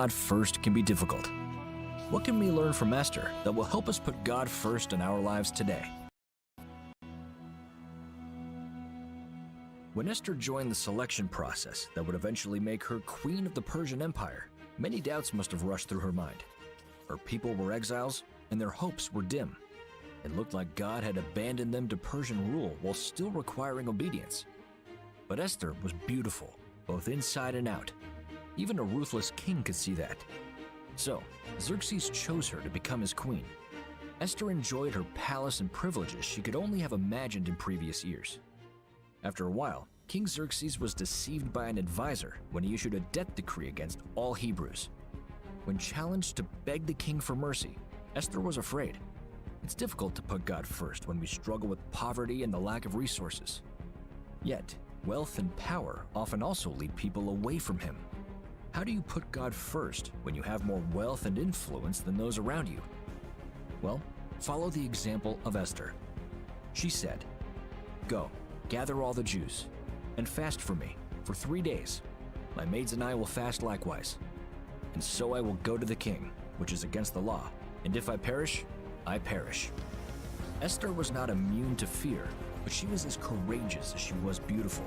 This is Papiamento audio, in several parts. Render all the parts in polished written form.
God first can be difficult. What can we learn from Esther that will help us put God first in our lives today? When Esther joined the selection process that would eventually make her queen of the Persian Empire, many doubts must have rushed through her mind. Her people were exiles, and their hopes were dim. It looked like God had abandoned them to Persian rule while still requiring obedience. But Esther was beautiful, both inside and out. Even a ruthless king could see that. So, Xerxes chose her to become his queen. Esther enjoyed her palace and privileges she could only have imagined in previous years. After a while, King Xerxes was deceived by an advisor when he issued a death decree against all Hebrews. When challenged to beg the king for mercy, Esther was afraid. It's difficult to put God first when we struggle with poverty and the lack of resources. Yet, wealth and power often also lead people away from Him. How do you put God first when you have more wealth and influence than those around you? Well, follow the example of Esther. She said, Go, gather all the Jews, and fast for me for 3 days. My maids and I will fast likewise. And so I will go to the king, which is against the law, and if I perish, I perish. Esther was not immune to fear, but she was as courageous as she was beautiful.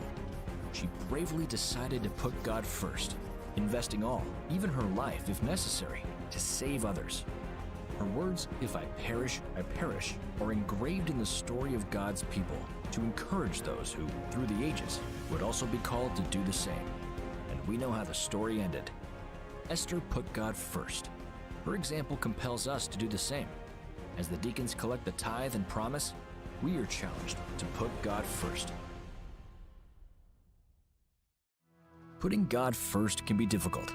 She bravely decided to put God first, investing all, even her life if necessary, to save others. Her words, If I perish, I perish, are engraved in the story of God's people to encourage those who, through the ages, would also be called to do the same. And we know how the story ended. Esther put God first. Her example compels us to do the same. As the deacons collect the tithe and promise, we are challenged to put God first. Putting God first can be difficult.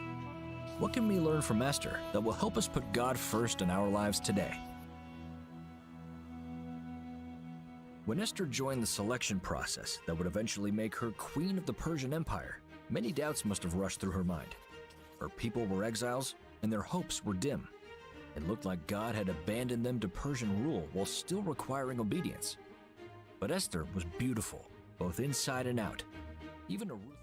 What can we learn from Esther that will help us put God first in our lives today? When Esther joined the selection process that would eventually make her queen of the Persian Empire, many doubts must have rushed through her mind. Her people were exiles, and their hopes were dim. It looked like God had abandoned them to Persian rule while still requiring obedience. But Esther was beautiful, both inside and out. Even a ruthless.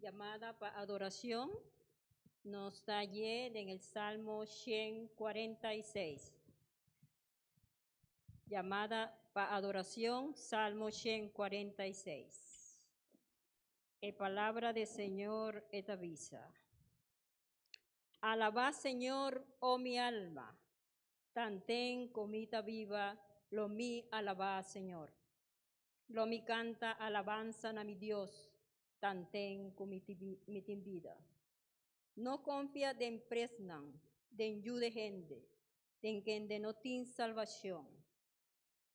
Llamada pa adoracion nos ta haye den el Salmo 146. Llamada pa adoracion, Salmo 146. E palabra di Señor e ta bisa. Alabá Señor, oh mi alma. Tanten ku mi ta biba, lo mi alabá Señor. Lo mi kanta alabansa na mi Dios, tanten ku mi tin bida. No konfia den prensnan, den yu di hende, den kende no tin salbashon.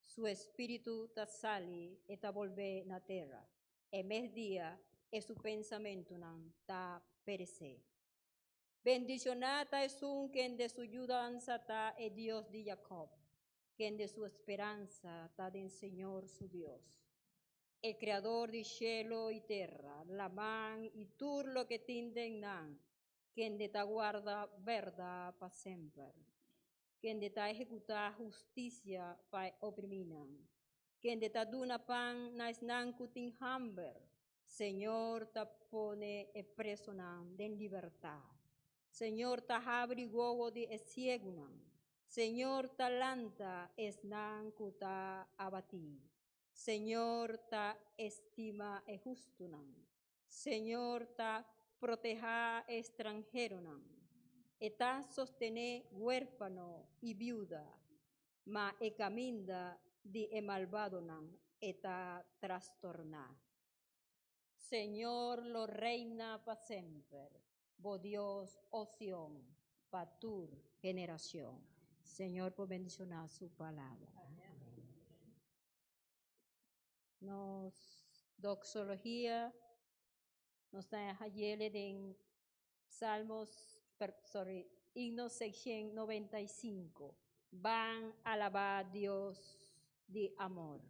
Su spiritu ta sali i ta bolbe na tera. E mes dia e su pensamentunan ta peresé. Bendishoná ta esun kende su yudansa ta e Dios di Jacob, kende su speransa ta den Señor su Dios. E kreador di shelu i tera, laman i tur loke tin den nan, kende ta warda bèrdat pa semper, kende ta ehekutá hustisia pa e oprimínan, kende ta duna pan na esnan ku tin hamber. Señor ta pone e presonan den libertat. Señor ta habri wowo di e siegunan. Señor ta lanta esnan ku ta abatí. Señor ta estimá e hustunan. Señor ta protehá e estranheronan. E ta sostené huérfano i biuda, ma e kaminda di e malbadonan e ta trastorná. Señor lo reina pa semper, bo Dios, o Sion, pa tur generashon. Señor por bendishoná su palabra. Nos doxologia nos ta hayele den Salmos, sorry, himno 695. Ban alabá Dios di amor.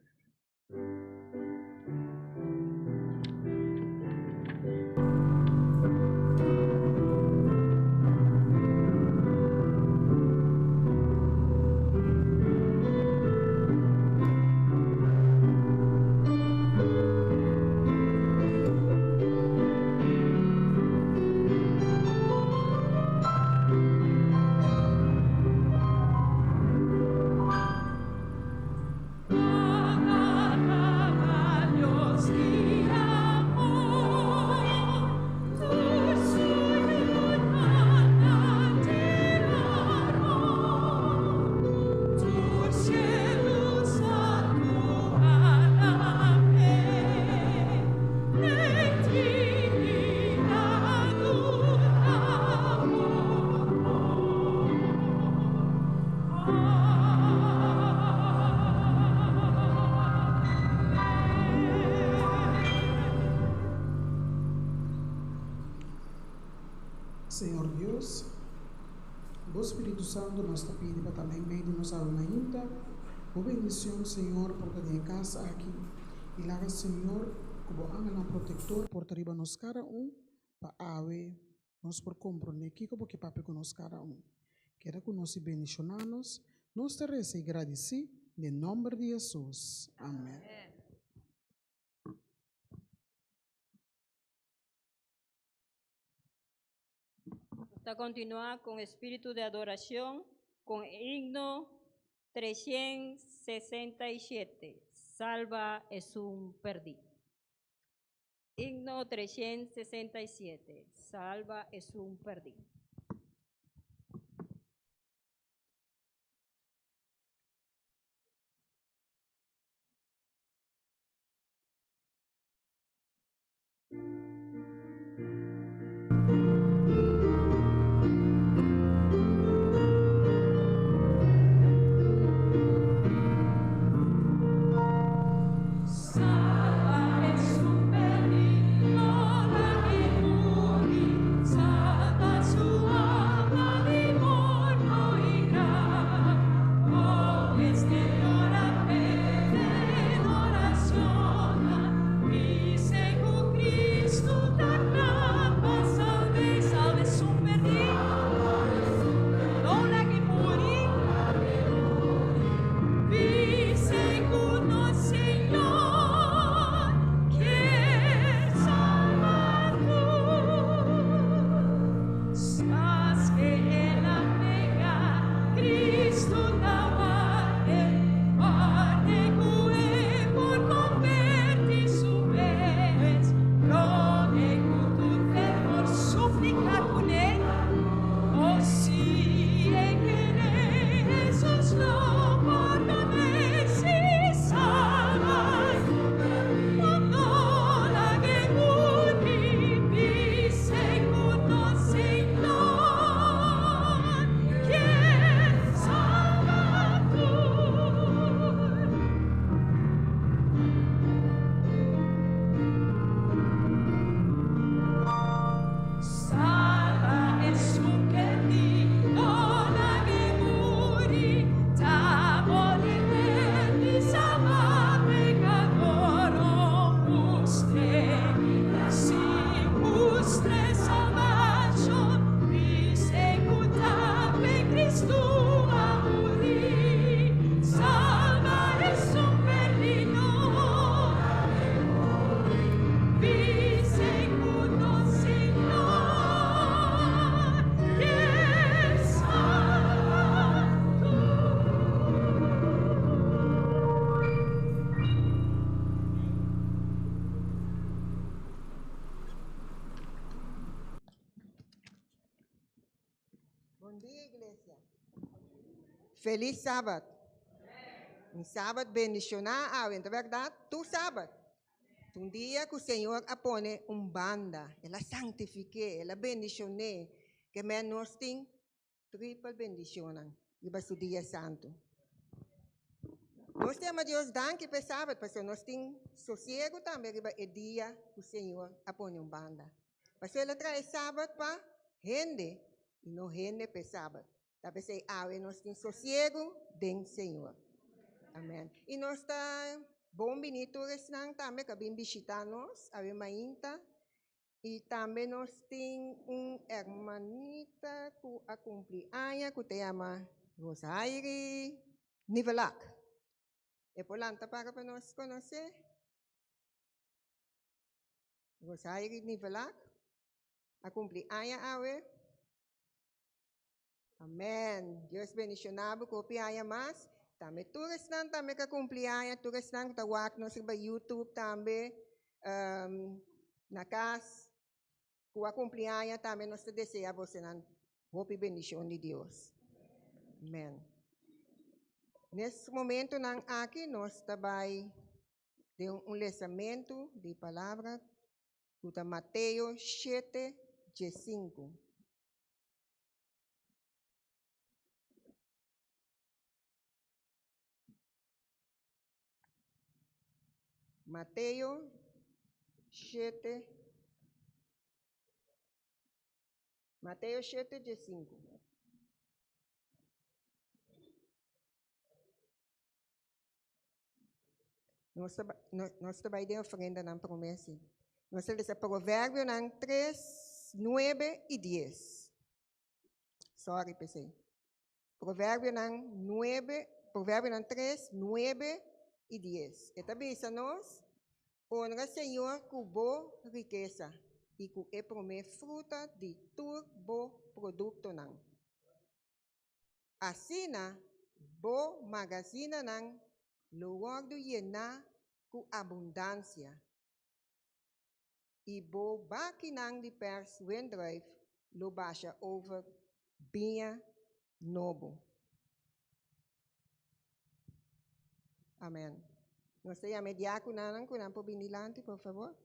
Señor Dios, Bo Spiritu Santu nos ta pidi pa ta meimei di nos awe mainta. Bo bendicion, Señor, por ta den e cas aki y laga, Señor, cu Bo angelnan protector por ta riba nos cada un pa awe nos por comprende kico Bo ke papia cu nos cada un. Keda cu nos y bendiciona nos. Nos ta reza y gradici den nomber di Jesus. Amen. Ta kontinuá ku espíritu di adorashon ku himno 367, Salba esun pèrdí. Himno 367, Salba esun pèrdí. Salba esun pèrdí, no lag'é muri, salba su. Iglesia. Felis Sabat. Un Sabat bendishoná awe, ta bèrdat? Tur Sabat. Un dia ku Señor a pone un banda, El a santifik'é, El a bendishon'é, ke men nos tin tripel bendishonnan riba su dia santu. Nos ta yama Dios danki pa e Sabat, pasobra nos tin sosiegu tambe riba e dia ku Señor a pone un banda. Pasobra El a traha e Sabat pa hende i no hende pa e Sabat. Ta p'esei awe nos tin sosiegu den Señor. Amen. I nos ta bon bini tur esnan tambe ku a bin bishitá nos awe mainta. I tambe nos tin un hermanita ku a kumpli aña ku ta yama Rosairi Nivelak. E por lanta para pa nos konosé? Rosairi Nivelak a kumpli aña awe. Amen. Dios bendiciona bo cu hopi aña mas. Tambe tur esnan tambe cu a cumpli aña, tur esnan cu ta wak nos riba YouTube tambe, um, na cas, cu a cumpli aña tambe nos ta desea bosonan hopi bendicion di Dios. Amen. Nes momentonan aki nos ta bay den un lesamento di palabra cu ta Mateo shete diescinco. Mateo 7, Mateo 7, 15. Nos ta, nos ta bai den ofrendanan promé, sí. Nos ta lesa Proverbionan 3, 9 i 10. Sorry p'esei. Proverbionan 9, Proverbionan 3, 9 i 10. E ta bisa nos, Honra Señor ku bo rikesa i ku e promé fruta di tur bo produktonan. Asina bo magazinanan lo wòrdu yená ku abundansia, i bo bakinan di pèrs wendrùif lo basha over biña nobo. Amèn. Nos ta yama e diakunanan ku nan por bini dilanti, por fabor.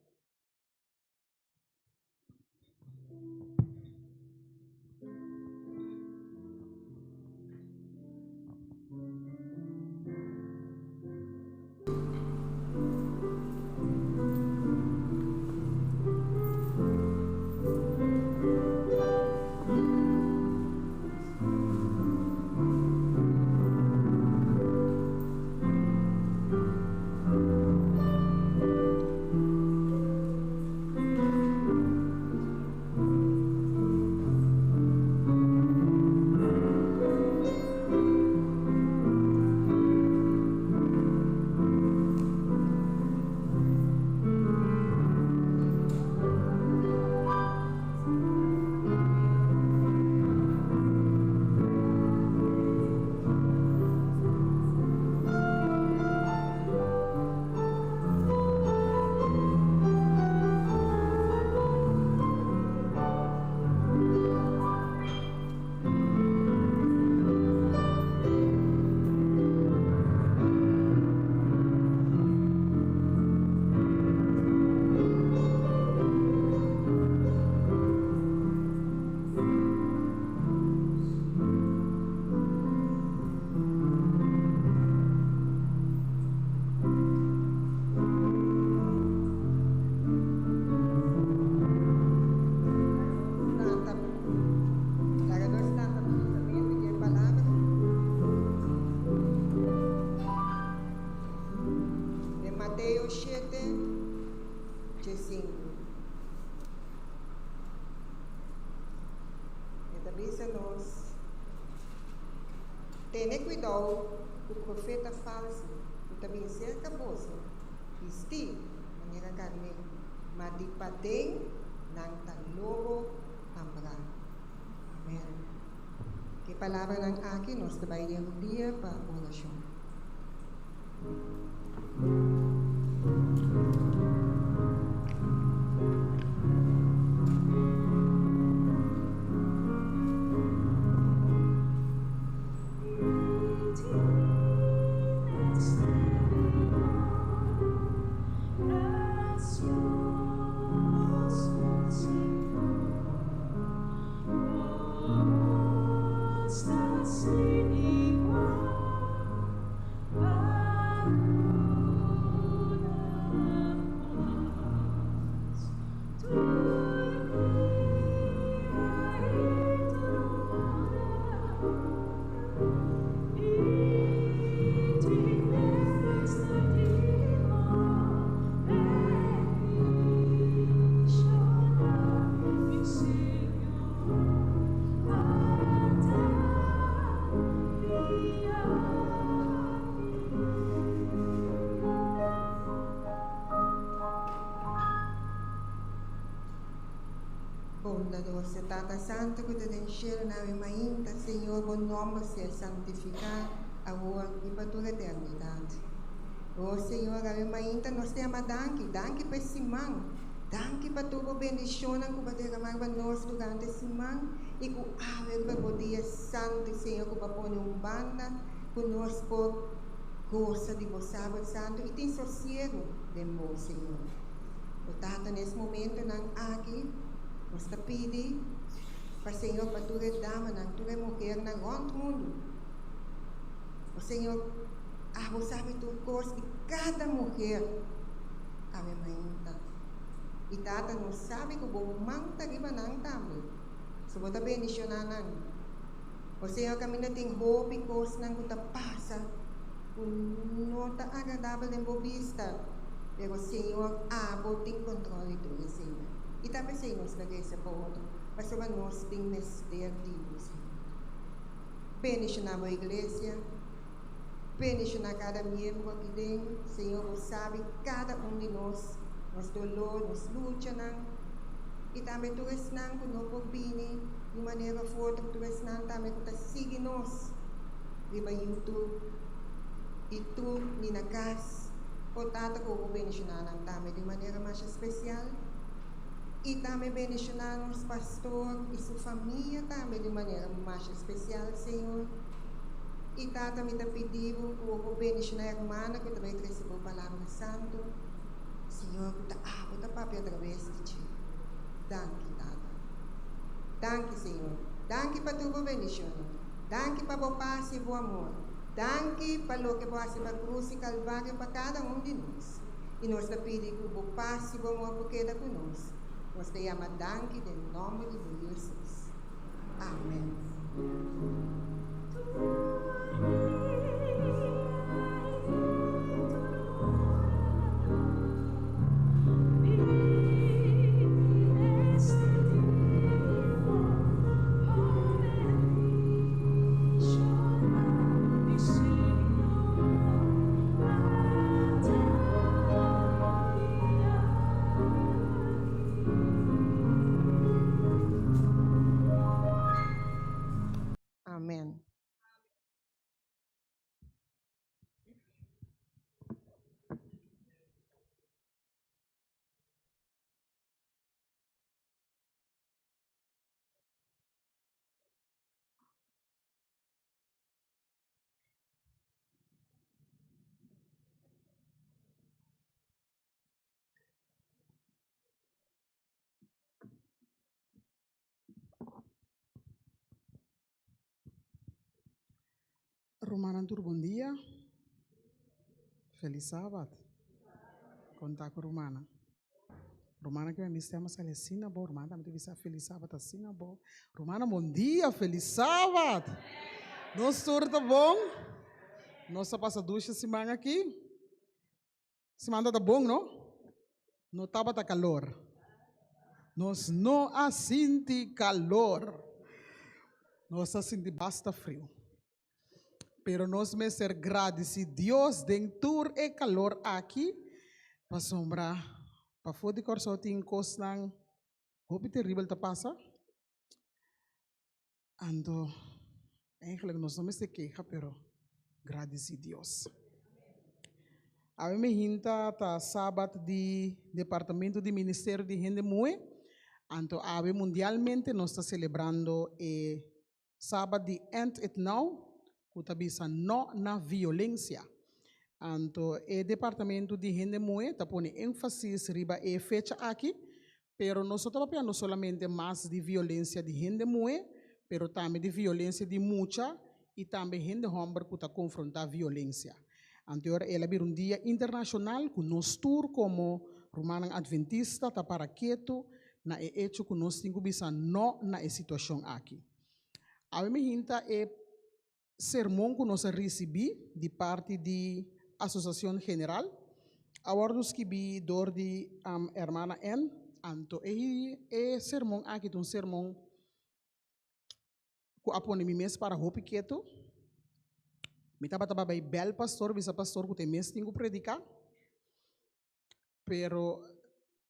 Lanta, laga nos lanta pa pensamentu di e palabra. Den Mateo shete, diesinku. E ta bisa nos, Tene kuidou ku profeta falsu ku ta bin serka boso bistí manera karné, ma di paden nan ta lobo hambrá. Amèn. Ku e palabranan aki nos ta bai den rudia pa orashon. Tata Santu ku ta den shelu na awe mainta, Señor, bo nòmber sea santifiká awor i pa tur eternidat. O Señor, awe mainta nos ta yama danki, danki pa e siman, danki pa tur bo bendishonnan ku bo a derama riba nos durante e siman i ku awe riba bo dia santu, Señor, ku bo a pone un banda ku nos por gosa di bo Sabat Santu i tin sosiegu den bo, Señor. O Tata, na es momentonan aki nos ta pidi pa Señor pa tur e damanan, tur e muhernan rònt mundu. O Señor, abo sabi tur kos di kada muher awe mainta. I Tata, nos sabi ku bo man ta riba nan tambe, so bo ta bendishoná nan. O Señor, kaminda tin hopi kosnan ku ta pasa ku no ta agradabel den bo bista, pero Señor, abo tin kontròl di tur eseinan. I ta p'esei nos ta resa pa otro, pasobra nos tin mester di bo, Señor. Bendishoná bo iglesia, bendishoná kada miembro aki den. Señor, bo sabi kada un di nos, nos doló, nos luchanan, i tambe tur esnan ku no por bini di un manera òf otro, tur esnan tambe ku ta sigui nos riba YouTube i tur ni na kas. Por Tata ku bo bendishoná nan tambe di un manera masha spesial i tambe bendishoná nos pastor i su famia tambe di un manera masha spesial, Señor. I Tata mi ta pidi bo ku bo bendishoná e hermana ku ta bai trese bo Palabra Santu. Señor ku ta abo ta papia atraves di dje. Danki Tata. Danki Señor. Danki pa tur bo bendishonnan. Danki pa bo pas i bo amor. Danki pa loke bo hasi pa krus i Kalvario pa kada un di nos. I nos ta pidi ku bo pas i bo amor por keda ku nos. Nos ta yama danki den nòmber di bo Yu Hesus. Amen. Amen. Rumannan tur bon dia. Felis sabat. Kon ta ku rumannan? Rumannan ke mi stem a sali asina bo, rumannan tambe ta bisa felis sabat asina bo. Rumannan bon dia, felis sabat. Nos tur ta bon? Nos a pasa dushi siman aki? Siman ta bon, no? No tabata calor. Nos no a sinti calor. Nos a sinti basta friu. Pero nos mester gradisi Dios den tur e calor aki, pasobra pafó di Kòrsou tin kosnan hopi teribel ta pasa. Anto, eigenlijk nos no mester keha, pero gradisi Dios. Awe mi hinta ta Sabat di Departamento di Ministerio di Hende Muhe, anto awe mundialmente nos ta celebrando e Sabat di End It Now, cu ta bisa no na violencia. Anto e Departamento di Hende Muhe ta pone enfasis riba e fecha aki, Pero nos no ta papia no solamente mas di violencia di hende muhe, pero tambe di violencia di mucha y tambe hende homber cu ta confronta violencia. Anto el a bira un dia internacional cu nos tur como rumannan Adventista ta para ketu na e hecho cu nos tin cu bisa no na e situacion aki. Awe mi hinta e sermon ku nos a risibí di parti di Asosiashon General a wòrdu skibí dor di Hermana Ann. Anto e e sermon aki ta un sermon ku a pone mi mes para hopi ketu. Mi tabata bai bèl pastor bisa pastor ku ta e mes tin ku prediká, pero.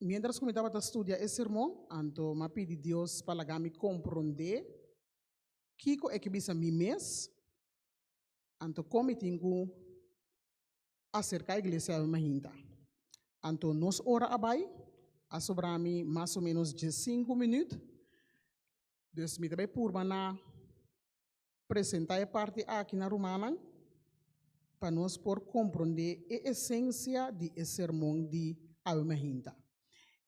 Mientras ku mi tabata studia e sermon, anto m'a pidi Dios pa laga mi komprondé kiko e ke bisa mi mes, anto kon mi tin ku aserká iglesia awe mainta. Anto nos ora a bai, a sobra mi mas o ménos diesinku minüt, dus mi ta bai purba na presentá e parti aki na rumannan pa nos por komprondé e esensia di e sermon di awe mainta.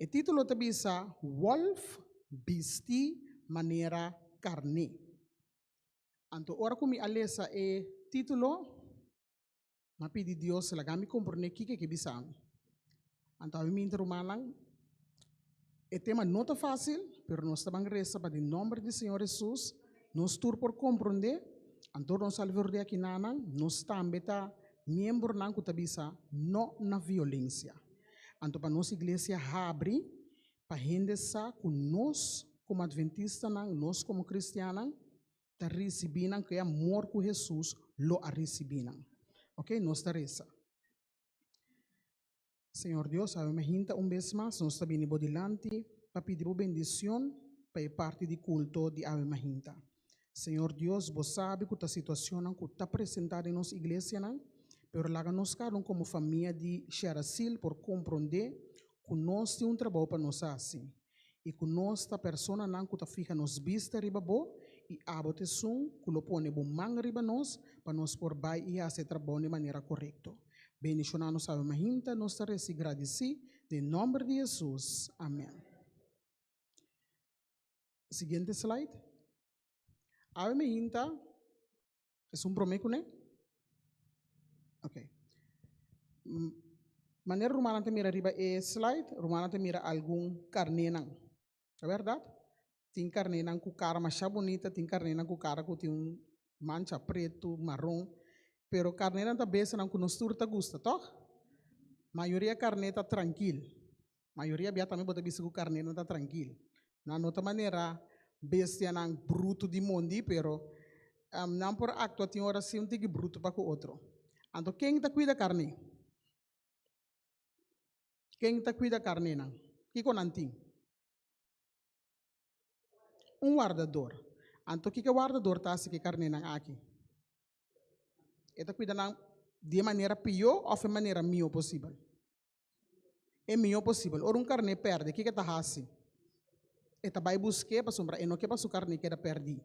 E título ta bisa Wòlf Bistí Manera Karné. Anto ora ku mi a lesa e título, m'a pidi Dios laga mi komprondé kiko e ke bisa mi. Anto awe minta rumannan, e tema no ta fásil, pero nos ta ban resa pa den nòmber di Señor Hesus nos tur por komprondé. Anto nos alrededor di akinanan, nos tambe ta miembronan ku ta bisa no na violensia. Anto pa nos iglesia habri pa hende sa ku nos komo adventistanan, nos komo kristiannan, ta risibí nan ku e amor ku Hesus lo a risibí nan. Ok, nos ta resa. Señor Dios, awe mahinta un bes mas nos ta bini bo dilanti pa pidi bo bendicion pa e parti di culto di awe mahinta. Señor Dios, bo sabi cu ta situacionnan cu ta presenta den nos iglesianan, pero laga nos cada un como famia di Sherasil por compronde cu nos tin un trabou pa nos haci i ku nos ta personanan ku ta fiha nos bista riba bo i abo ta esun ku lo pone bo man riba nos pa nos por bai i hasi e trabou na e manera korekto. Bendishoná nos awe mahinta, nos ta resi gradisí den nòmber di Hesus. Amèn. Siguiente slide. Awe mahinta Esun promé kuné? Ok. Manera rumannan ta mira riba e slide, rumannan ta mira algun karnénan. Ta bèrdat? Tin karnénan ku kara masha bunita, tin karnénan ku kara ku tin un mancha pretu, maron. Pero karnénan ta bestianan ku nos tur ta gusta, tòg? Mayoria karné ta trankil. Mayoria bia tambe bo ta bisa ku karnénan ta trankil. Nan no ta manera bestianan brutu di mondi, pero nan por aktua tin ora si un tiki brutu pa ku otro. Anto ken ta kuida karné? Ken ta kuida karnénan? Kiko nan tin? Un wardador. Anto kiko e wardador ta hasi ku e karnénan aki? E ta kuida nan di e manera pió òf e manera mihó posibel? E mihó posibel. Ora un karné pèrdè, kiko e ta hasi? E ta bai busk'é pasobra e no ke pa su karné keda pèrdí.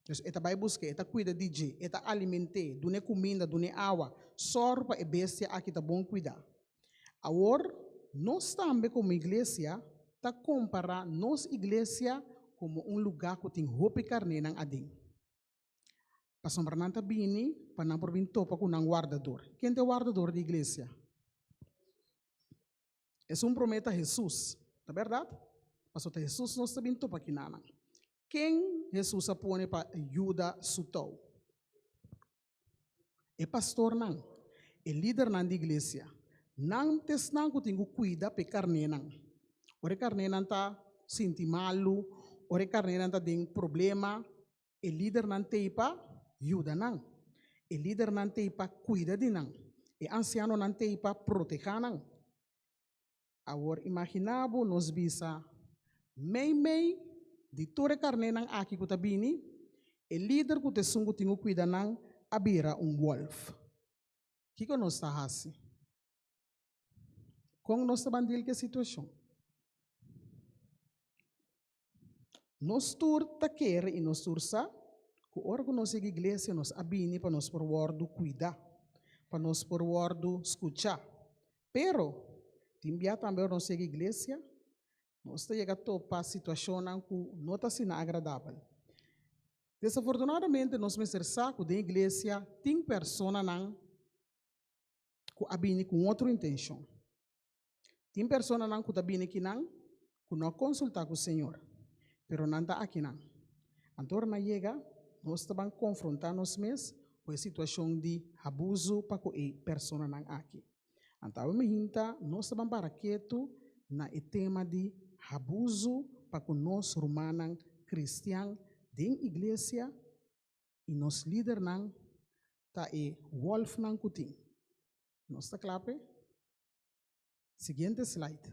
Dus e ta bai busk'é, e ta kuida di dje, e ta aliment'é, dun'é kuminda, dun'é awa, sòru pa e bestia aki ta bon kuidá. Awor, nos tambe komo iglesia ta kompará nos iglesia komo un lugá ku tin hopi karnénan aden. Pasobra nan ta bini pa nan por bin topa ku nan wardador. Ken ta e wardador di iglesia? Esun promé ta Hesus, ta bèrdat? Pasobra ta Hesus nos ta bin topa kinanan. Ken Hesus a pone pa yuda su tou? E pastornan, e lidernan di iglesia. Nan ta esnan ku tin ku kuida pa e karnénan. Ora e karnénan ta sinti malu, ora e karnénan ta den problema, E lidernan t'ei pa yuda nan. E lidernan t'ei pa kuida di nan. E ansianonan t'ei pa protehá nan. Awor imaginá bo nos bisa meimei di tur e karnénan aki ku ta bini, e lider ku ta esun ku tin ku kuida nan a bira un wòlf. Kiko nos ta hasi? Kon nos ta ban dil ku e situashon? Nos tur ta kere i nos tur sa ku ora ku nos yega iglesia nos a bini pa nos por wòrdu kuidá, pa nos por wòrdu skuchá. Pero, tin bia tambe ora nos yega iglesia, nos ta yega topa situashonnan ku no ta asina agradabel. Desafortunadamente nos mester sa ku den iglesia tin personanan ku a bini ku un otro intenshon. Tin personanan ku ta bini kinan ku no a konsultá ku Señor, pero nan ta akinan. Anto ora nan yega, nos ta ban konfrontá nos mes ku e situashon di abusu pa ku e personanan aki. Anto awe mihinta nos ta ban para ketu na e tema di abusu pa ku nos rumannan kristian den iglesia i nos lidernan ta e wòlfnan ku tin. Nos ta kla p'e? Siguiente slide.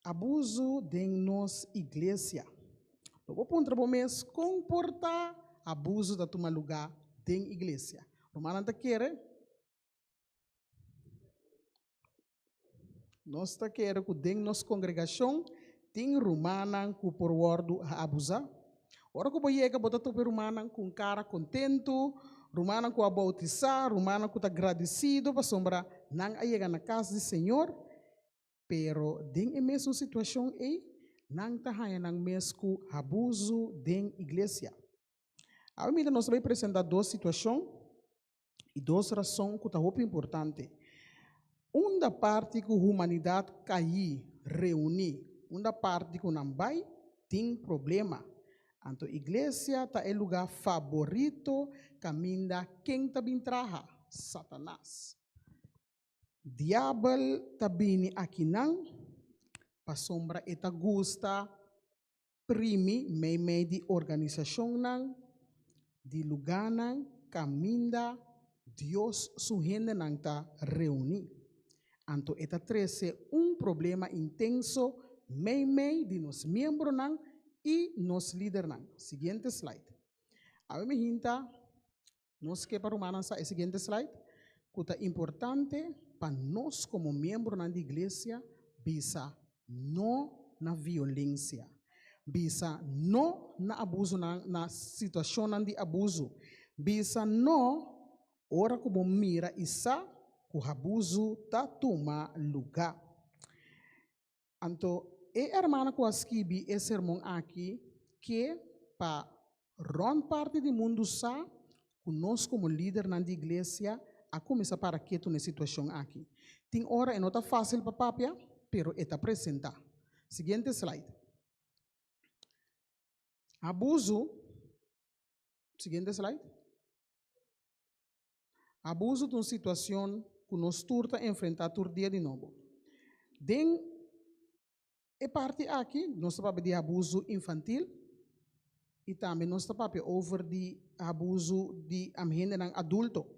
Abuso den nos iglesia. Lo bo puntra bo mes kon por ta abuso ta tuma lugá den iglesia. Rumannan ta kere? Nos ta kere ku den nos kongregashon tin rumannan ku por wòrdu abusá. Ora ku bo yega bo ta topa e rumannan ku un kara kontentu, rumannan ku a boutisá, rumannan ku ta gradisido pasobra nan a yega na kas di Señor. Pero den e mesun situashon ei, nan ta haña nan mes ku abusu den iglesia. Awe mira nos ta bai presentá dos situashon i dos rason ku ta hopi importante. Unda parti ku humanidat kaí reuní, unda parti ku nan bai, tin problema. Anto iglesia ta e lugá faborito kaminda ken ta bin traha? Satanas. Diabel ta bini akinan pasobra e ta gusta primi meimei di organisashonnan, di lugánan kaminda Dios su hendenan ta reuní. Anto e ta trese un problema intenso meimei di nos miembronan i nos lidernan. Siguiente slide. Awe mi hinta Nos ke pa rumannan sa e siguiente slide, ku ta importante pa nos komo miembronan di iglesia bisa no na violensia, bisa no na abusonan, na situashonnan di abuso, bisa no ora ku bo mira i sa ku abuso ta tuma lugá. Anto e hermana ku a skibi e sermon aki ke pa rònt parti di mundu sa ku nos komo lidernan di iglesia a kuminsá para ketu na e situashon aki. Tin ora e no ta fásil pa papia, pero e ta presentá. Siguiente slide. Abusu, siguiente slide. Abuso ta un situacion cu nos tur ta enfrenta tur dia di nobo. Den e parti aki nos ta papia di abuso infantil y tambe nos ta papia over di abuso di hendenan adulto.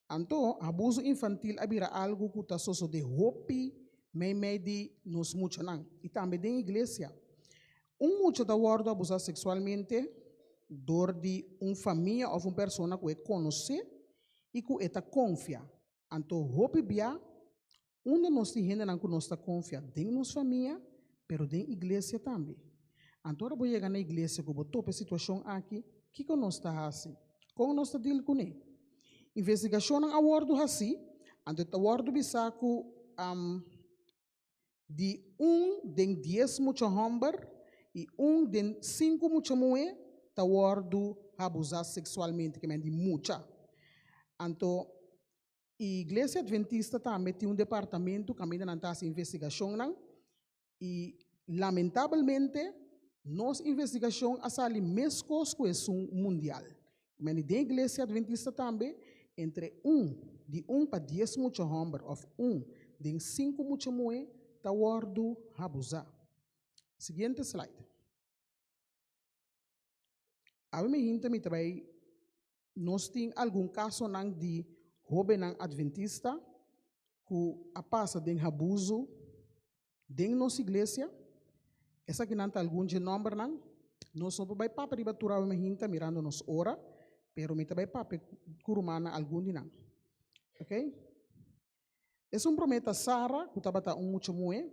Anto abuso infantil a bira algo cu ta sosode hopi meimei di nos muchanan y tambe den iglesia. Un mucha ta wòrdu abusá seksualmente dor di un famia òf un persona ku e konosé i ku e ta konfia. Anto hopi bia unda nos tin hendenan ku nos ta konfia den nos famia, pero den iglesia tambe. Anto ora bo yega na iglesia ku bo topa e situashon aki, kiko nos ta hasi? Kon nos ta dil kuné? Investigashonnan a wòrdu hasí, anto e ta wòrdu bisá ku Di un den dies mucha hòmber i un den sinku mucha muhé ta wòrdu abusá seksualmente, ke men di mucha. Anto Iglesia Adventista tambe tin un departamentu kaminda nan ta hasi investigashonnan i lamentabelmente nos investigashon a sali meskos ku esun mundial. Ke men di den Iglesia Adventista tambe entre un di un pa dies mucha hòmber òf un den sinku mucha muhé ta wòrdu habuzá. Siguiente slide. Awe mi hinta mi ta bai nos tin algun kasonan di hóbennan adventista ku a pasa den habuzu den nos iglesia. Esakinan ta algun dje nòmbernan. Nos no por bai papia riba tur awe mainta mirando nos ora, pero mi ta bai papia ku rumannan algun di nan. Ok. Esun promé ta Sara, ku tabata un mucha muhé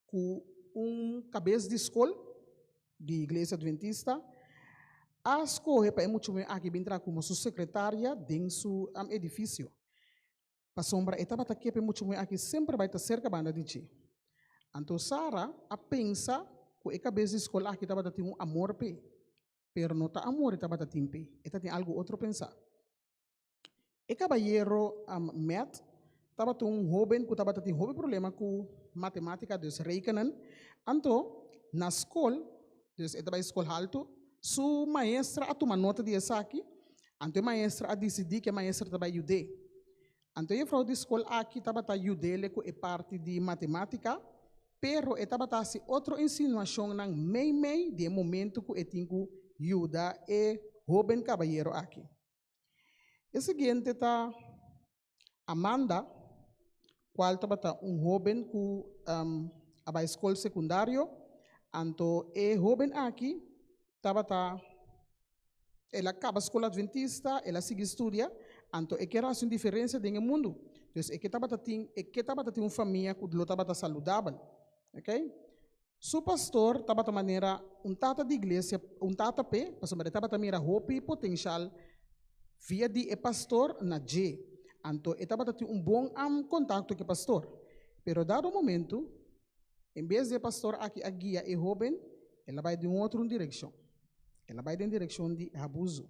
ku un kabes di skol di Iglesia Adventista a skohe pa e mucha muhé aki bin traha komo su sekretaria den su edifisio. Pasobra e tabata ke pa e mucha muhé aki semper bai ta serka banda di dje. Anto Sara a pensa ku e kabes di skol aki tabata tin un amor p'e, pero no ta amor e tabata tin p'e, e ta tin algu otro pensá. E kabayero Matt tabata un hóben ku tabata tin hopi problema ku matemátika, dus rekenen. Anto na skol, dus e ta bai skol haltu, su maestra a tuma nota di esaki. Anto e maestra a disidí ku e maestra ta bai yud'é. Anto e jefrou di skol aki tabata yud'é ku e parti di matemátika, pero e tabata hasi otro insinuashonnan meimei di e momentu ku e tin ku yuda e hóben kabayero aki. E siguiente ta Amanda, kual tabata un hóben ku. a bai skol sekundario, anto e hóben aki tabata el a kaba skol adventista, el a sigui studia, anto e kier hasi un diferensia den e mundu. Dus e ke tabata tin e ke tabata tin un famia ku lo tabata saludabel. Oké. Su pastor tabata manera un tata di iglesia, un tata p'e, pasobra e tabata mira hopi potenshal via di e pastor na dje. Anto e tabata tin un bon kontakto ku e pastor. Pero dado momentu, en bes di e pastor aki a guia e hóben, el a bai den un otro un direkshon. El a bai den direkshon di abuso.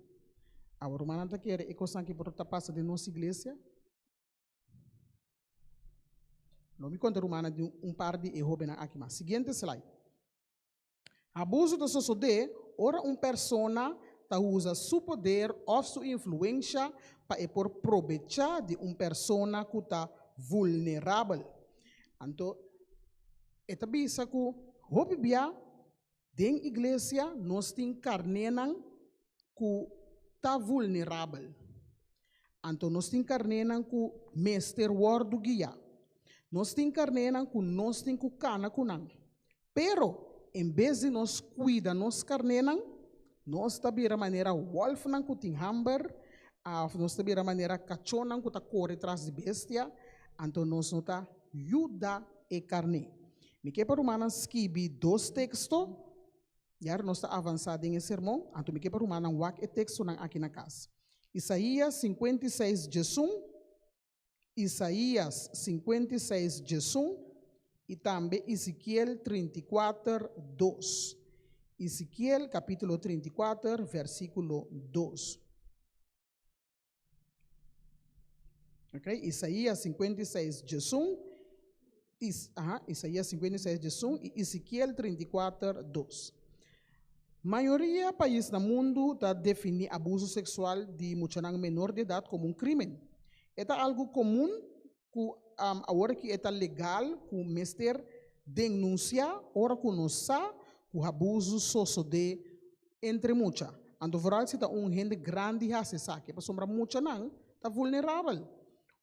Awor rumannan ta kere e kosnan aki por ta pasa den nos iglesia? Lo mi konta rumannan di un par di e hóbennan aki mas. Siguiente slide. Abuso ta sosodé ora un persona ta usa su poder òf su influensha pa e por probechá di un persona ku ta vulnerabel. Anto e ta bisa ku hopi bia den iglesia nos tin karnénan ku ta vulnerabel. Anto nos tin karnénan ku mester wòrdu guiá. Nos tin karnénan ku nos tin ku kana ku nan. Pero, en bes di nos kuida nos karnénan, nos ta bira manera wòlfnan ku tin hamber, òf nos ta bira manera kachónan ku ta kore tras di bestia, anto nos no ta yuda e karné. Mi ke pa rumannan skibi dos teksto, ya nos ta avansá den e sermon, anto mi ke pa rumannan wak e tekstonan aki na kas. Isaías 56, 11. Isaías 56, 11 i tambe Ezekiel 34, 2. Ezekiel kapítulo 34, versíkulo 2. Ok, Isaías 56, 11, Is, aha, Isaías 56, 11 i Ezekiel 34, 2. Mayoria pais na mundu ta definí abuso seksual di muchanan menor di edat komo un krímen. E ta algu komun ku awor aki e ta legal ku mester denunsiá ora ku nos sa ku abuso sosodé entre mucha. Anto vooral si ta un hende grandi hasi esaki, pasobra muchanan ta vulnerabel.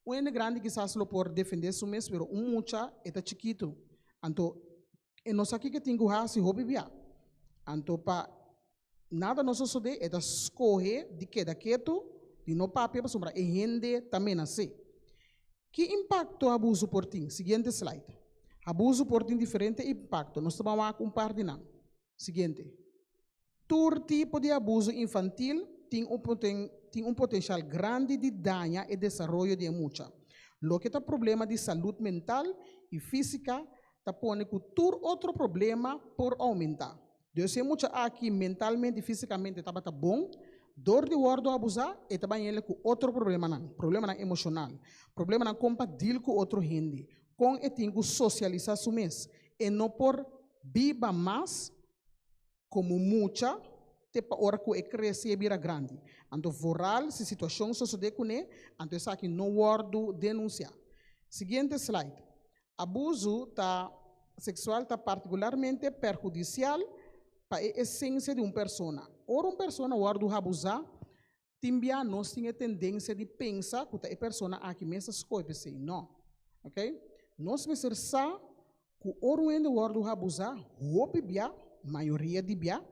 Un hende grandi kisas lo por defendé su mes, pero un mucha e ta chikitu. Anto E no sa kiko e tin ku hasi hopi bia. Anto pa nada no sosodé e ta skohe di keda ketu, di no papia pasobra e hende ta menas'é. Ki impakto abuso por tin? Siguiente slide. Abuso por tin diferente impakto. Nos ta ban wak un par di nan. Siguiente. Tur tipo di abuso infantil tin un tin un potencial grandi di daña e desaroyo di e mucha. Loke ta problema di salud mental y fisica ta pone cu tur otro problema por aumenta. Dus si e mucha aki mentalmente y fisicamente tabata bon, dor di wordo abusa e ta bañele cu otro problemanan, problemanan emocional, problemanan con pa deal cu otro hende, con e tin cu socialisa su mes. E no por biba mas Komo mucha, te pa ora ku e krese i e bira grandi. Anto vooral si situashon sosodé kuné, anto esaki no wòrdu denunsiá. Siguiente slide. Abusu ta seksual ta partikularmente perhudisial pa e esensia di un persona. Ora un persona wòrdu habusá, tin bia nos tin e tendensia di pensa ku ta e persona aki mes a skohe p'esei. No. Oké? Nos mester sa Ku ora un hende wòrdu habusá hopi bia, mayoria di bia,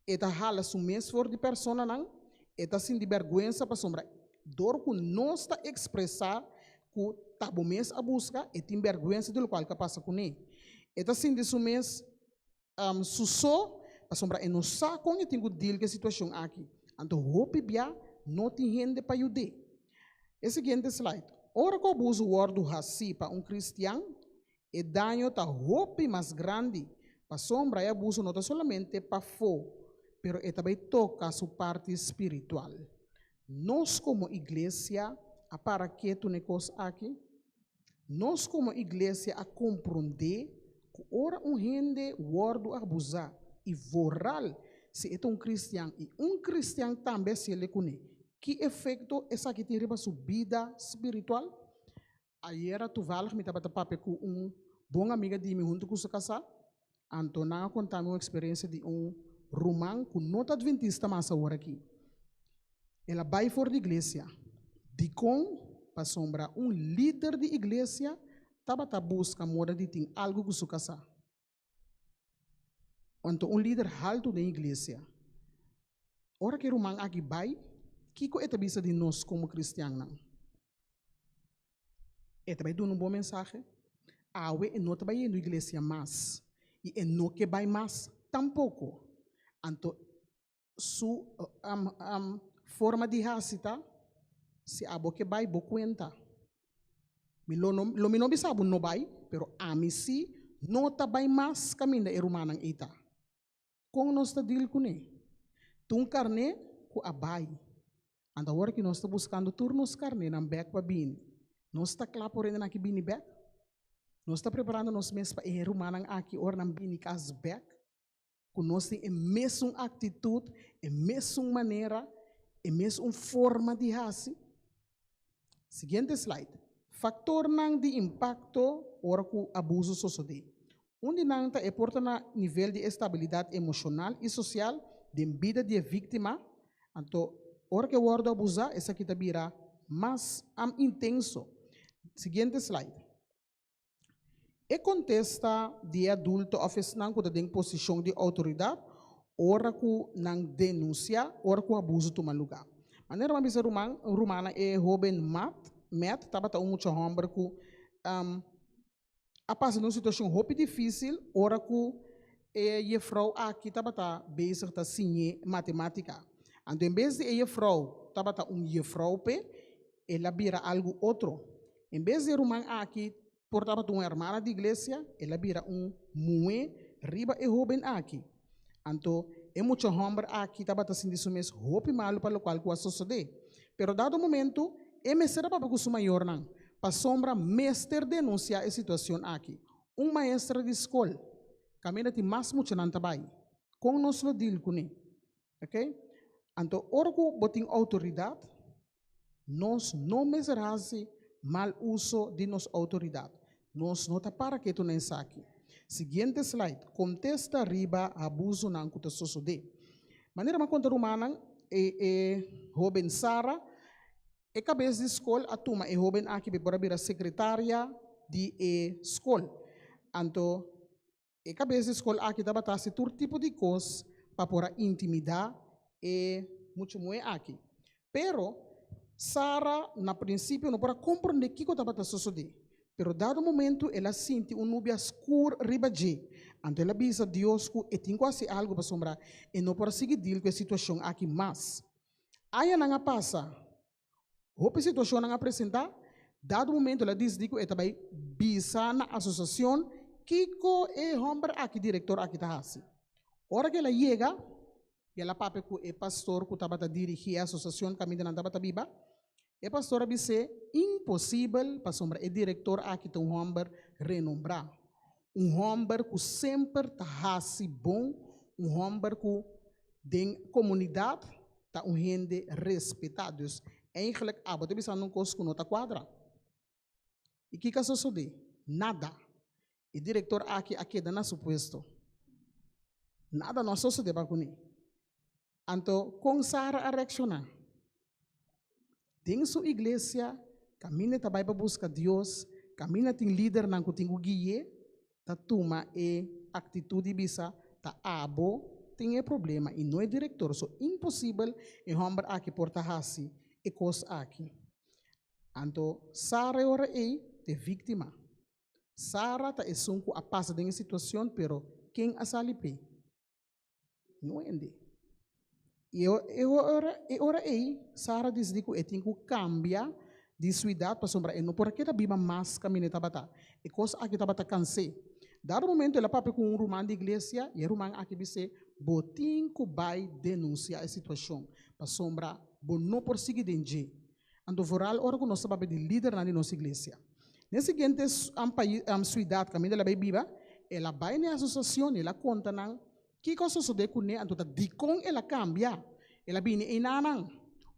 e ta hala su mes for di personanan, e ta sinti bèrgwensa pasobra dor ku nos ta ekspresá ku ta bo mes a buska, e tin bèrgwensa di lokual ku a pasa kuné. E ta sinti su mes su so pasobra e no sa kon e tin ku deal ku e situashon aki. Anto hopi bia no tin hende pa yud'é. E siguiente slide. Ora ku abuso wòrdu hasí pa un kristian, e daño ta hopi mas grandi pasobra e abuso no ta solamente pafó, pero e ta bai toka su parti spiritual. Nos komo iglesia a para ketu na e kos aki? Nos komo iglesia a komprondé ku ora un hende wòrdu abusá i vooral si e ta un kristian i un kristian tambe a sele kuné, ki efekto esaki tin riba su bida spiritual? Ayera toevallig mi tabata papia ku un bon amiga di mi huntu ku su kasá, anto nan a konta mi un eksperensia di un ruman ku no ta adventista mas aworakí. El a bai for di iglesia. Dikon? Pasobra un lider di iglesia tabata buska moda di tin algu ku su kasá. Anto un lider haltu den iglesia. Ora ku e ruman aki bai, kiko e ta bisa di nos komo kristiannan? E ta bai duna un bon mensahe? Awe e no ta bai yendo iglesia mas i e no ke bai mas tampoko. Anto su forma di hasi ta, si abo ke bai bo kuenta. Mi lo no lo mi no bisa bo no bai, pero ami si no ta bai mas kaminda e rumannan ei ta. Kon nos ta deal kuné? Ta un karné ku a bai. Anto awor ki nos ta buskando tur nos karnénan bèk pa bini. Nos ta kla por hendenan aki bini bèk? Nos ta preparando nos mes pa e rumannan aki ora nan bini kas bèk? Ku nos tin e mesun aktitut, e mesun manera, e mesun forma di hasi? Siguiente slide. Faktornan di impakto ora ku abuso sosodé. Un di nan ta e por ta na nivel di estabilidat emoshonal i sosial den bida di e víktima, anto ora ku e wòrdu abusá esaki ta bira mas intenso. Siguiente slide. E kontesta di e adulto òf esnan ku ta den posishon di outoridat ora ku nan denunsiá ora ku abuso tuma lugá. Manera mi a bisa ruman, rumannan e hóben Matt, Matt tabata un mucha hòmber ku a pasa den un situashon hopi difísil ora ku e jefrou aki tabata bezig ta siñ'é matemátika. Anto en bes di e jefrou tabata un jefrou p'e, el a bira algu otro. En bes di e ruman aki por tabata un hermana di iglesia, el a bira un muhé riba e hóben aki. Anto e mucha hòmber aki tabata sinti su mes hopi malu pa lokual ku a sosodé. Pero dado momentu, e mester a papia ku su mayornan, pasobra mester denunsiá e situashon aki. Un maestra di skol, kaminda tin mas muchanan ta bai, kon nos lo dil kuné? Oke? Anto ora ku bo tin outoridat, nos no mester hasi mal uso di nos outoridat. Nos no ta para ketu na esaki. Siguiente slide, Kontesta riba abusonan ku ta sosodé. Manera mi a konta rumannan, e e hóben Sara, e kabes di skol a tuma e hóben aki pa e por a bira sekretaria di e skol. Anto E kabes di skol aki tabata hasi tur tipo di kos pa por a intimidá e muchu muhé aki. Pero, Sara na prinsipio no por a komprondé kiko tabata sosodé. Pero dado momentu el a sinti un nubia skur riba dje. Anto el a bisa Dios ku e tin ku hasi algu pasobra e no por a sigui dil ku e situashon aki mas. Añanan a pasa. Hopi situashonnan a presentá, dado momento el a disidí ku e ta bai bisa na asosiashon kiko e hòmber aki, direktor aki ta hasi. Ora ku el a yega i el a papia ku e pastor ku tabata dirigí e asosiashon kaminda nan tabata biba, e pastor a bis'é, Imposibel pasobra e direktor aki ta un hòmber renombrá, un hòmber ku semper ta hasi bon, un hòmber ku den komunidat ta un hende respetá. Dus, eigenlijk abo ta bisando un kos ku no ta kuadra. I kiko a sosodé? Nada. E direktor aki a keda na su puesto. Nada no a sosodé pa kuné. Anto, kon Sara a reakshoná? Den su iglesia, kaminda e ta bai pa buska Dios, kaminda tin lidernan ku tin ku gui'é, ta tuma e aktitut di bisa ta abo tin e problema i no e direktor. So imposibel e hòmber aki por ta hasi e kos aki. Anto Sara e ora ei ta e víktima. Sara ta esun ku a pasa den e situashon pero ken a sali p'e? Niun hende. I e ora e ora ei Sara disidí ku e tin ku kambia di suidat pasobra e no por a keda biba mas kaminda e tabata. E kos aki tabata kans'é. Dado momento el a papia ku un ruman di iglesia i e ruman aki bis'é, Bo tin ku bai denunsiá e situashon pasobra bo no por sigui den dje. Anto vooral ora ku nos ta papia di lidernan di nos iglesia. Na e siguiente suidat kaminda el a bai biba, el a bai na e asosiashon i el a konta nan kiko a sosodé kuné anto ta dikon el a kambia. El a bini einanan.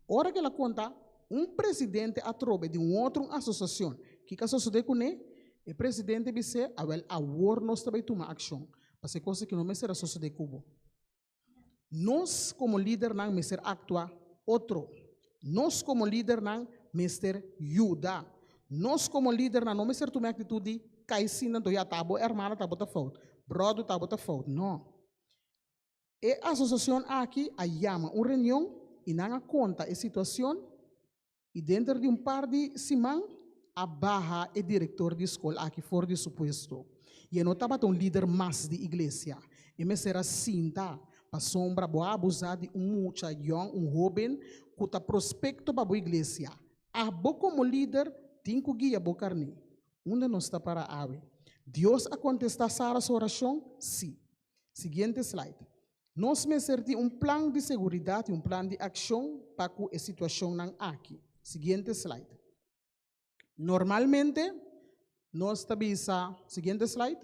Ora ku el a konta, un presidente atrobe di un otro asosiashon kiko a sosodé kuné, e presidente bis'é, Awèl awor nos ta bai tuma akshon, pasobra e kos aki no mester a sosodé ku bo. Nos komo lidernan mester aktua otro. Nos komo lidernan mester yuda. Nos komo lidernan no mester tuma e aktitut di kai sinta anto ya ta bo hermana ta bo ta fout, bròder ta bo ta fout. No. E asosiashon aki a yama un reunion i nan a konta e situashon i denter di un par di siman a baha e direktor di skol aki for di su puesto. I e no tabata un lider mas di iglesia. E mester a sinta pasobra bo a abusá di un mucha yòn, un hóben ku ta prospekto pa bo iglesia. Abo komo lider tin ku guia bo karné. Unda nos ta para awe? Dios a kontestá Sara su orashon? Sí. Siguiente slide. Nos mester tin un plan di seguridat i un plan di akshon pa ku e situashonnan aki. Siguiente slide. Normalmente nos ta bisa, siguiente slide,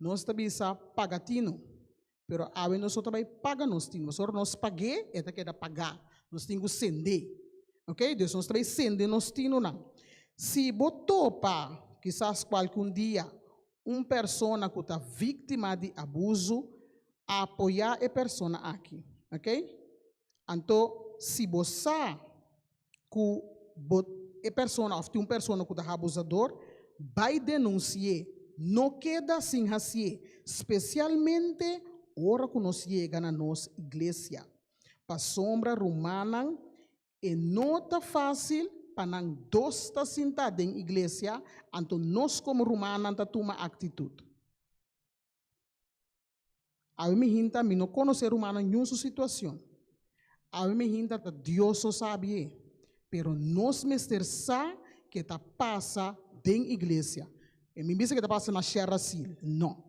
nos ta bisa paga tinu. Pero awe nos no ta bai paga nos tinu. Pasobra nos pag'é, e ta keda pagá. Nos tin ku send'é. Ok, dus nos ta bai sende nos tinunan. Si bo topa, kisas kualke un dia, un persona ku ta víktima di abusu, apoyá e persona aki. Ok? Anto, si bo sa ku bo e persona òf tin un persona ku ta abusador, bai denunsi'é. No keda sin hasié, spesialmente ora ku nos yega na nos iglesia. Pasobra rumannan, e no ta fásil pa nan dos ta sintá den iglesia, anto nos komo rumannan ta tuma aktitut. Awe mi hinta mi no konosé rumannan niun su situashon. Awe mi hinta ta Dios so sabi e. Pero nos mester sa ke ta pasa den iglesia. E mi bisa ke ta pasa na Sherrasil, no.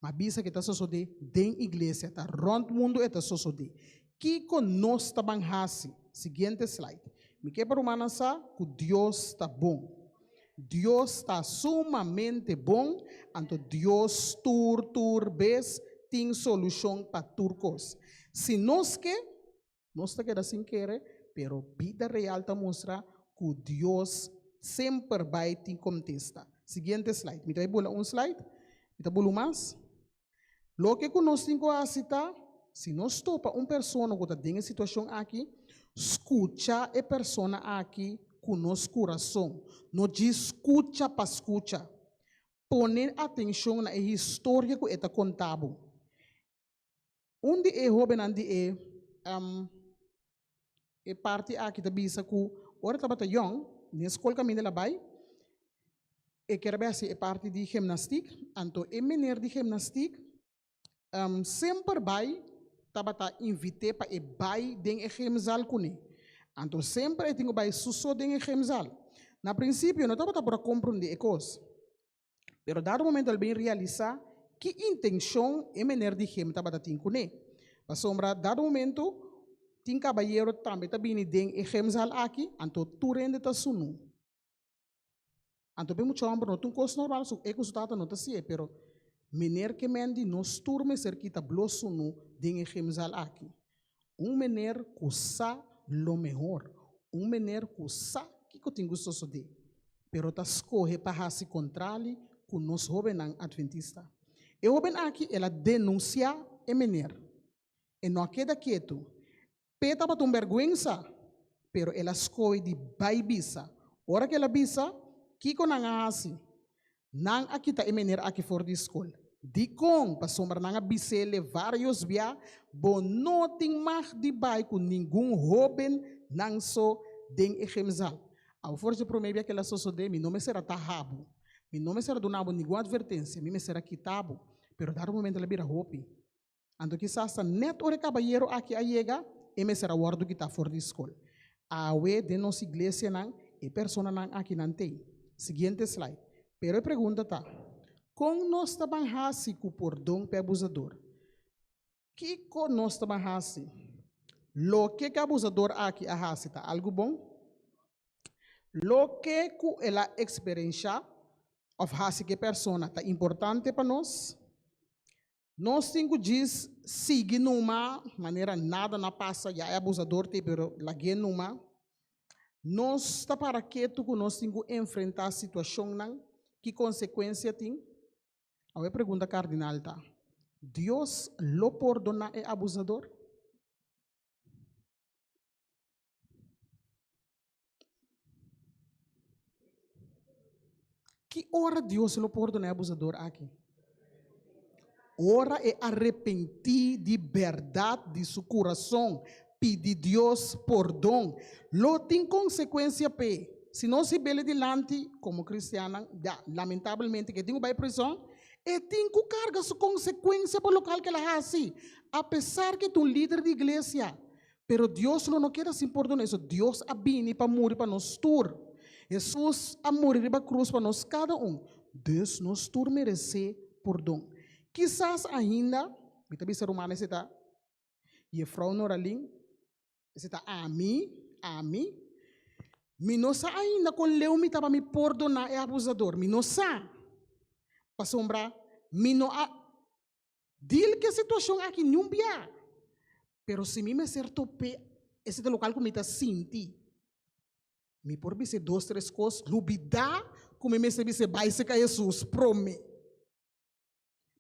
Ma bisa ke ta sosodé den iglesia, ta rònt mundu e ta sosodé. Kiko nos ta ban hasi? Siguiente slide. Mi ke pa rumannan sa ku Dios ta bon. Dios ta sumamente bon, anto Dios tur tur bes tin solushon pa tur kos. Si nos ke, nos ta keda sin kere, pero bida real ta mustra ku Dios semper bai tin kontesta. Siguiente slide. Mi ta bai bula un slide, mi ta bula un mas. Loke ku nos tin ku hasi ta, si nos topa un persona ku ta den e situashon aki, skucha e persona aki ku nos kurason. No djis skucha pa skucha. Pone atenshon na e historia ku e ta konta bo. Un di e hóbennan di e e parti aki ta bisa ku ora e tabata yòn, den skol kaminda el a bai, e kier a bai hasi e parti di gimnastik, anto e meneer di gimnastik semper bai tabata invit'é pa e bai den e gymzaal kuné. Anto semper e tin ku bai su so den e gymzaal. Na prinsipio e no tabata por a komprondé e kos. Pero dado momento el bin realisa ki intencion e meneer di gym tabata tin cune. Pasobra dado momento tin cabayero tambe ta bini den e gymzaal aki, anto tur hende ta sunu. Anto p'e mucha homber no ta un cos normal, su e cu su tata no ta si'e, pero meneer ke men di nos tur mester kita blo sunu den e gymzaal aki. Un meneer cu sa lo mehor, un meneer cu sa kico tin cu sosode, pero ta scoge pa haci contrali cu nos hobennan adventista. E hoben aki el a denuncia e meneer. E no a keda ketu. P'e tabata un berguensa, pero el a scoge di bay bisa. Ora cu el a bisa, kico nan a haci? Nan a kita e meneer aki for di skol. Dikon? Pasobra nan a bis'ele vários bia, Bo no tin mag di bai ku ningun hóben nan so den e gemzal. Awo for dje promé bia kila sosodé, mi no mester a taha bo. Mi no mester a duna bo ningun atvertensia. Mi mester a kita bo. Pero dado momento el a bira hopi. Anto kisas ta nèt ora e kabayero aki a yega, e mester a wòrdu kitá for di skol. Awe den nos iglesianan e personanan aki nan t'ei. Siguiente slide. Pero e pregunta ta, Kon nos ta ban hasi ku pordon p'e abusador? Kiko nos ta ban hasi? Loke ku e abusador aki a hasi ta algu bon? Loke ku el a eksperenshá òf hasi ku e persona ta importante pa nos? Nos tin ku djis sigui numa manera nada na pasa, ya e abusador t'ei pero lag'é numa. Nos ta para ketu ku nos tin ku enfrentá situashonnan, ki konsekuensia tin? Awe e pregunta kardinal ta, Dios lo pordoná e abusador? Ki ora Dios lo pordona e abusador aki? Ora e arepentí di bèrdat di su kurason, pidi Dios pordon. Lo tin konsekuensia p'e. Si nos hib'el dilanti komo kristiannan, ya, lamentabelmente ku e tin ku bai prizòn, e tin ku karga su konsekuensia pa lokal ku el a hasi, apesar ku e ta un lider di iglesia. Pero Dios lo no keda sin pordona eso. Dios a bini pa muri pa nos tur. Hesus a muri riba krus pa nos kada un. Dus nos tur meresé pordon. Kisas ainda, mi ta bisa rumannan esei ta Jefrou Noralin, esei ta ami, ami, mi no sa ainda kon leu mi ta pa mi pordoná e abusador. Mi no sa. Pasobra mi no a Deal ku e situashon aki niun bia. Pero si mi mester top'é, esei ta lokal ku mi ta sinti. Mi por bis'é dos tres kos, lubidá ku mi mester bis'é bai serka Hesus promé.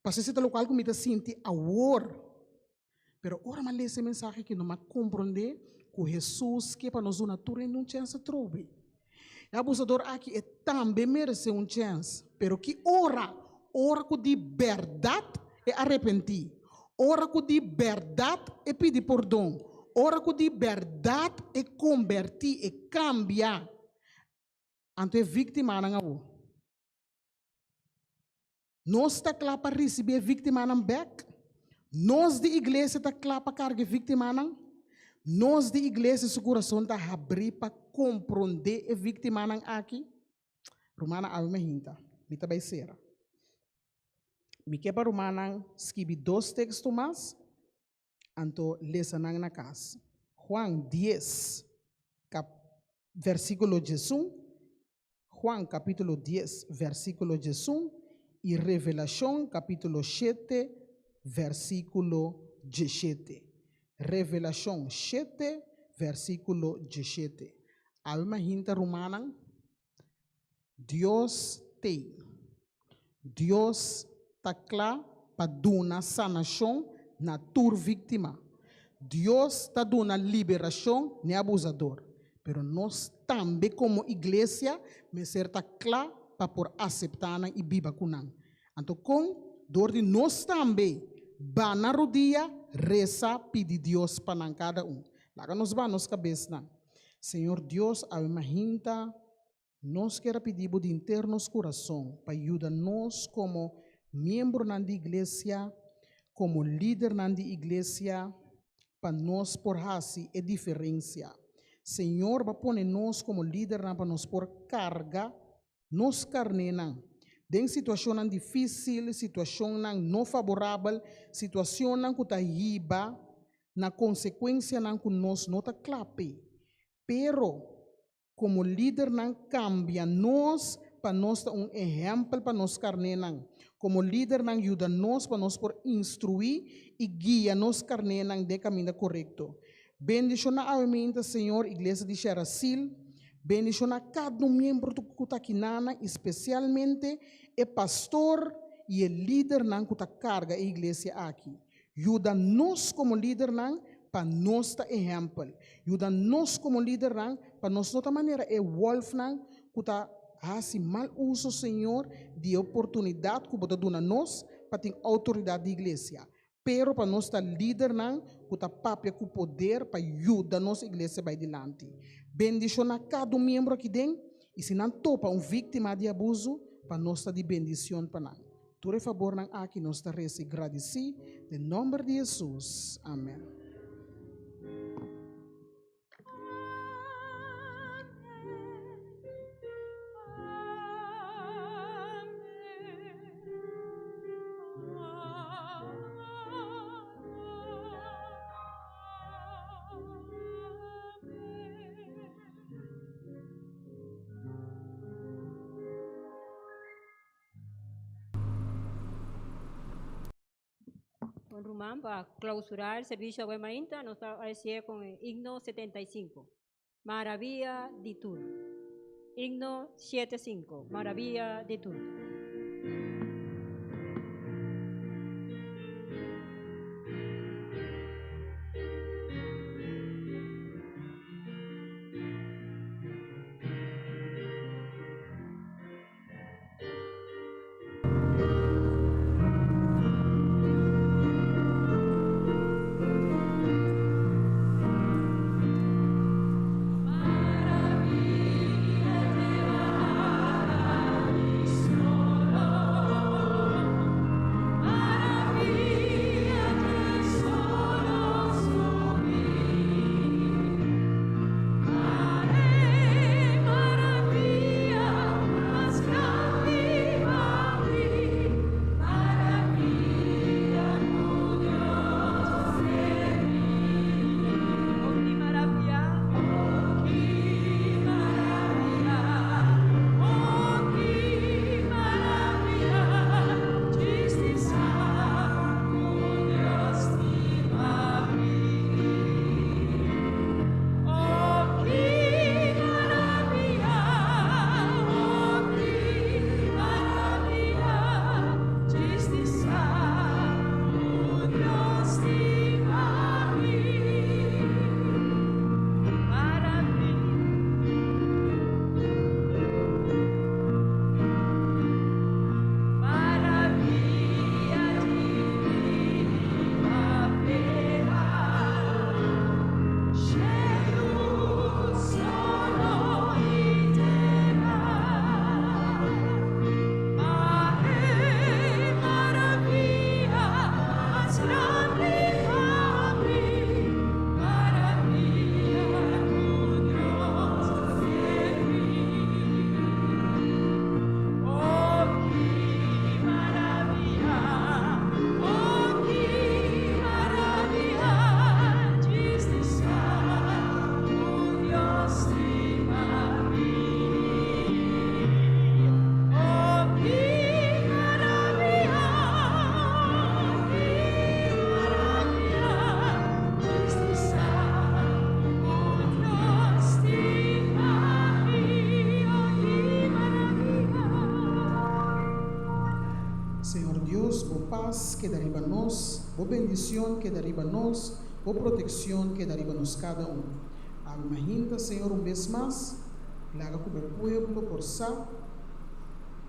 Pasobra esei ta lokal ku mi ta sinti awor. Pero ora mi a lesa e mensahe aki, no mi a komprondé ku Hesus ke pa nos duna tur hende un chèns atrobe. E abusador aki e tambe meresé un chèns, pero ki ora? Ora ku di bèrdat e arepentí, ora ku di bèrdat e pidi pordon, ora ku di bèrdat e kombertí, e kambia. Anto e víktimanan awor? Nos ta kla pa risibí e víktimanan bèk? Nos di iglesia ta kla pa karga e víktimanan? Nos di iglesia su kurason ta habrí pa komprondé e víktimanan aki? Rumannan, awe mi hinta. Mi ta bai sera. Mi ke pa rumannan skibi dos teksto mas, anto lesa nan na kas. Juan dies, kap, versíkulo diesun, Juan kapítulo dies, versíkulo diesun i Revelashon kapítulo shete, versíkulo dieshete. Revelashon shete, versíkulo dieshete. Awe mahinta rumannan, Dios t'ei. Dios ta kla pa duna sanashon na tur víktima. Dios ta duna liberashon n'e abusador. Pero nos tambe komo iglesia mester ta kla pa por aseptá nan i biba ku nan. Anto kon? Dor di nos tambe ba na rudia, resa, pidi Dios pa nan kada un. Laga nos ba nos kabesnan. Señor Dios, awe mahinta Nos kier a pidi bo di henter nos kurason pa yuda nos komo miembronan di iglesia, komo lidernan di iglesia, pa nos por hasi e diferensia. Señor bo a pone nos komo lidernan pa nos por karga nos karnénan den situashonnan difísil, situashonnan no faborabel, situashonnan ku ta hiba na konsekuensianan ku nos no ta kla p'e. Pero Komo lidernan kambia nos pa nos ta un ehèmpel pa nos karnénan. Komo lidernan yuda nos pa nos por instruí i guia nos karnénan den e kaminda korekto. Bendishoná awe meinta, Señor, Iglesia di Sherasil. Bendishoná kada un miembro ku ta akinana i spesialmente e pastor i e lidernan ku ta karga e iglesia aki. Yuda nos komo lidernan pa nos ta ehèmpel. Yuda nos komo lidernan pa nos no ta manera e wòlfnan ku ta hasi mal uso, Señor, di e oportunidat ku Bo ta duna nos pa tin outoridat di iglesia, pero pa nos ta lidernan ku ta papia ku poder pa yuda nos iglesia bai dilanti. Bendishoná kada un miembro aki den, i si nan topa un víktima di abusu, pa nos ta di bendishon pa nan. Tur e fabornan aki nos ta resa i gradisí den nòmber di Hesus. Amen. Bon ruman, pa clausurar el servicio awe mainta, nos ta hacié con el himno 75, Maravilla di Tur. Himno 75, Maravilla di Tur. Dios, bo pas keda riba nos, bo bendicion keda riba nos, bo proteccion keda riba nos cada un. Awe mahinta, Señor, un bes mas, laga cu bo pueblo por sa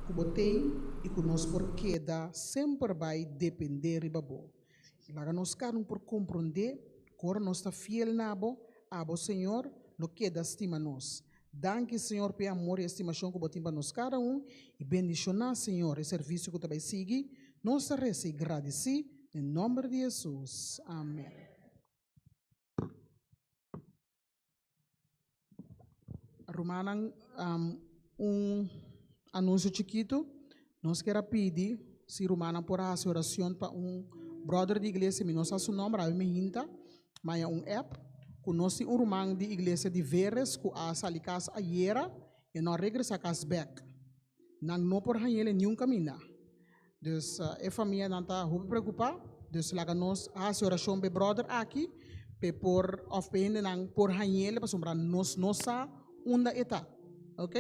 cu bo t'ey y cu nos por keda semper bay depende riba bo. Laga nos cada un por comprende cu ora nos ta fiel na bo, abo, Señor, lo keda stima nos. Danki, Señor, pa e amor i estimashon ku bo tin pa nos kada un, i bendishoná, Señor, e servisio ku ta bai sigui. Nos ta resa i gradisí den nòmber di Hesus. Amèn. Rumannan, un anunsio chikitu. Nos kier a pidi si rumannan por a hasi oracion pa un brother di iglesia, mi no sa su nomber, awe mi hinta, maya un app, cu nos tin un ruman di iglesia di Veres cu a sali cas ayera, e no a regresa cas bek. Nan no por hañ'el niun caminda. Dus e famianan ta hopi preocupa, dus laga nos hasi oracion pa e brother aki, p'e por, of p'e hendenan por hañ'el pasobra nos no sa unda e ta. Ok.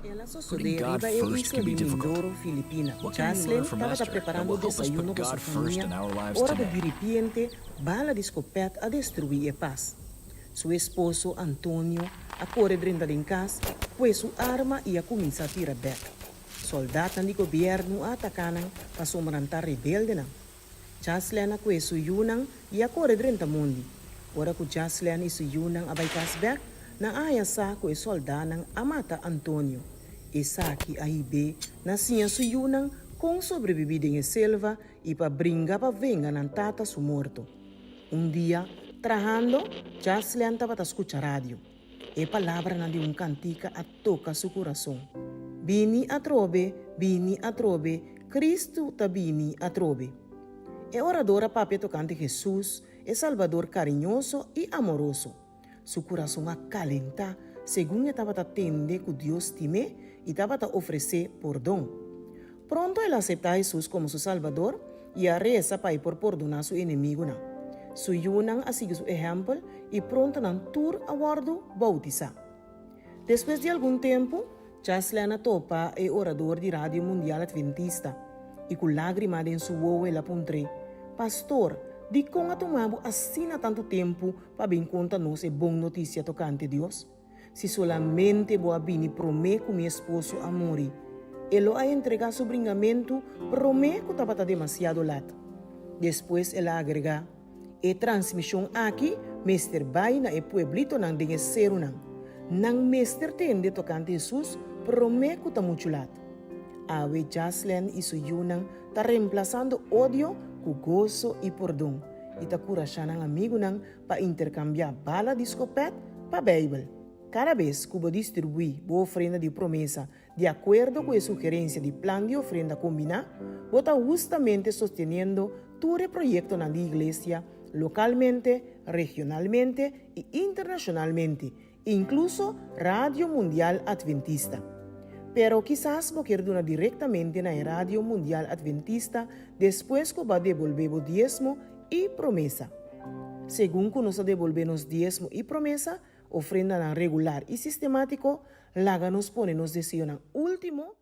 El a Putting sosodé God riba e first isla can be di difficult. Mindoro, Filipina. What can we Jaslyn learn from tabata Esther that preparando will help us desayuno put pa su God first famia in our lives ora ku today? diripiente bala di skopèt a destruí e pas. Su esposo, Antonio, a kore drenta den kas, kue su arma i a kuminsá tira bèk. Sòldatnan di gobièrnu a ataká nan pasobra nan ta rebeldenan. Jaslen a kue su yunan i a kore drenta mondi. Ora ku Jaslen i su yunan a bai kas bèk, nan a haña sa ku e sòldánan a mata Antonio. Esaki a hib'é na siña su yunan kon sobrebibí den e selva i pa bringa pa venga nan tata su morto. Un dia, trahando, Jaslen tabata skucha radio. E palabranan di un kantika a toka su kurason. Bini atrobe, bini atrobe, Kristu ta bini atrobe. E orador a papia tokante Hesus, e Salbador kariñoso i amoroso. Su kurason a kalentá segun e tabata tende ku Dios stim'é i tabata ofres'é pordon. Pronto el a aseptá Hesus komo su Salbador. i a resa pa e por pordoná su enemigunan. Su yunan a sigui su ehèmpel i pronto nan tur a wòrdu boutisá. Despues di algun tempu, Chaslin a topa e orador di Radio Mundial Adventista i ku lágrima den su wowo el a puntr'é, Pastor, dikon a tuma bo asina tantu tempu pa bin konta nos e bon notisia tokante Dios? Si solamente bo a bini promé ku mi esposo a muri. E lo a entregá su bringamentu promé ku tabata demasiado lat. Despues el a agregá, E transmishon aki mester bai na e pueblitonan den e serunan. Nan mester tende tokante Hesus promé ku ta muchu lat. Awe Jaslen i su yunan ta remplasando odio ku goso i pordon i ta kurashá nan amigunan pa interkambiá bala di skopèt pa Beibel. Kada bes ku bo distribuí bo ofrenda di promesa di akuerdo ku e sugerensia di plan di ofrenda kombiná, bo ta hustamente sosteniendo tur e proyektonan di Iglesia lokalmente, regionalmente i internashonalmente, inkluso Radio Mundial Adventista. Pero kisas bo kier duna direktamente na e Radio Mundial Adventista despues ku bo a debolbé bo diesmo i promesa. Segun ku nos ta debolbé nos diesmo i promesa, ofrendanan regular i sistemátiko, laga nos pone nos deseonan último.